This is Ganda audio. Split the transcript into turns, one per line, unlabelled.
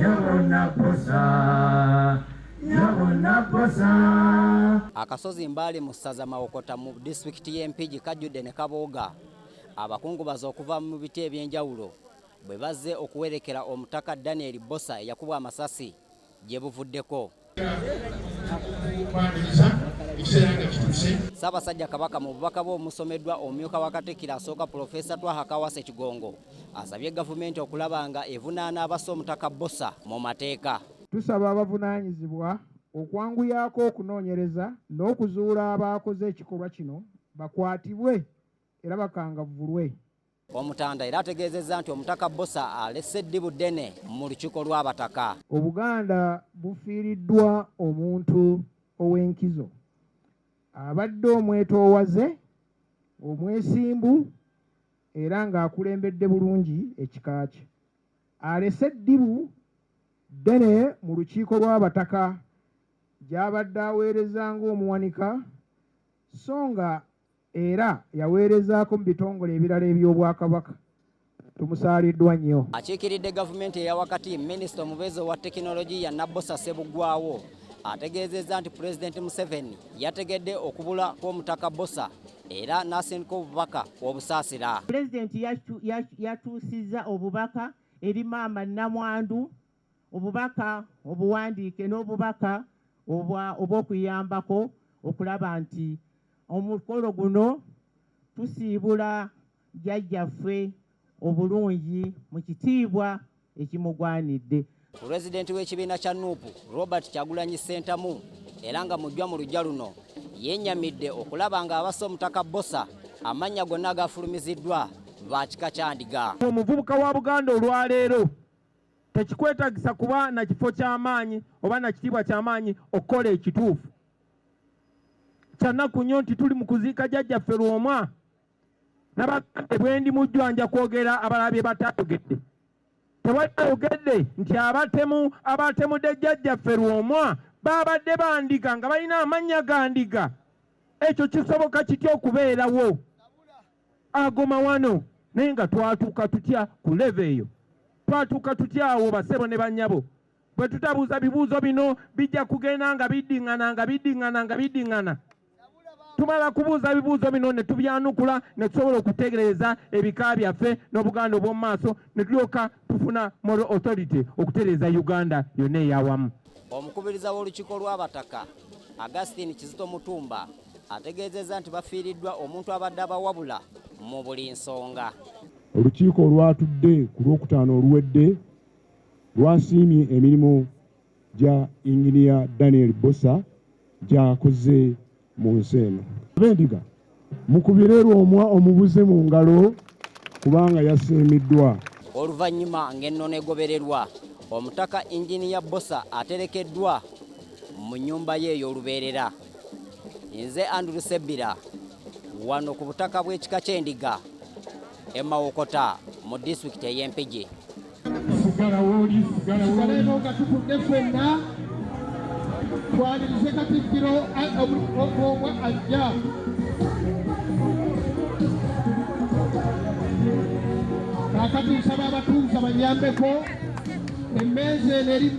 Nyabo Bbosa, nyabo Nabbosa.
Akasozi Mbale mu ssaza Mawokota mu disitulikiti y'e Mpigi kajjudde ne kabooga abakungubazi okuva mu biti eby'enjawulo bwe bazze okuwerekera omutaka Daniel Bbosa eyakubwa amasasi gye buvuddeko. Ssaabasajja Kabaka mu bubaka bwe omusomeddwa omumyuka wa Katikkiro asooka Pulofeesa Twaha Kaawaase Kigongo asabye gavumenti okulaba nga evunaana abasse omutaka Bbosa mu mateeka.
Tusaba abavunaanyizibwa okwanguyaako okunoonyereza n'okuzuula abaakoze ekikolwa kino bakwatibwe era bakangavvulwe.
Omutanda era ategeezezza nti Omutaka Bbosa alese eddibu ddene mu lukiiko lw'Abataka.
Obuganda bufiiriddwa omuntu ow'enkizo, abadde omwetoowaze, omwesimbu era ng'akulembedde bulungi ekika kye. Alese eddibu ddene mu lukiiko lw'Abataka gy'abadde aweereza ng'omuwanika so nga era yaweerezaako mu bitongole ebirala eby'Obwakabaka. Tumusaaliddwa nnyo.
Akiikiridde gavumenti eya wakati, minisita omubeezi owa tekinologiya Nabbosa Ssebuggwawo ategeezezza nti Pulezidenti Museveni yategedde okubula kw'omutaka Bbosa era n'asindika obubaka obusaasira.
Pulezidenti yatuusizza obubaka eri maama Nnamwandu, obubaka obuwandiike n'obubaka obw'okuyambako okulaba nti omukolo guno tusiibula jjajjaffe obulungi mu kitiibwa ekimugwanidde.
Pulezidenti w'ekibiina kya Nuupu Robert Kyagulanyi Ssentamu era nga mujjwa mu luggya luno yennyamidde okulaba ng'abasse omutaka Bbosa amannya gonna agafulumiziddwa ba kika kya Ndiga.
Omuvubuka wa Buganda olwaleero tekikwetagisa kuba na kifo ky'amaanyi oba na kitiibwa ky'amaanyi okukola ekituufu. Kyannaku nnyo nti tuli mu kuziika jjajjaffe Lwomwa. Nabagambye bwe ndi mujjwa nja kwogera abalala bye bataayogedde. Tewali ayogedde nti abatemu abatemudde jjajjaffe Lwomwa baabadde ba Ndiga nga balina amannya ga Ndiga. Ekyo kisoboka kitya okubeerawo? Agoma wano naye nga twatuuka tutya ku level eyo? Twatuuka tutya awo bassebo ne bannyabo? Bwe tutabuuza bibuuzo bino bijja kugenda nga biddiŋŋana nga biddiŋŋana nga biddiŋŋana. Tumala kubuuza bibuuzo bino ne tubyanukula ne tusobola okutereeza ebika byaffe n'Obuganda obw'omu maaso ne tulyoka tufuna moral authority okutereeza Uganda yonna ey'awamu.
Omukubiriza w'olukiiko lw'Abataka Augustine Kizito Mutumba ategeezezza nti bafiiriddwa omuntu abadde abawabula mu buli nsonga.
Olukiiko olwatudde ku Lwokutaano oluwedde lwasiimye emirimu gya Yinginiya Daniel Bbosa gy'akoze mu nsi eno. Abendiga mukubire Lwomwa omubuze mu ngalo kubanga yasiimiddwa.
Oluvannyuma ng'ennono egobererwa, Omutaka Yinginiya Bbosa aterekeddwa mu nnyumba ye ey'olubeerera. Nze Andrew Sebbira wano ku butaka bw'ekika ky'Endiga e Mawokota mu disitulikiti ey'e Mpigi.
Sigala wooli, sigala
Sigala
wooli.
Eno nga tutudde ffenna twanirize Katikkiro omwe ajja. Kaakati nsaba abatuuza banyambeko emmeeza eno eri.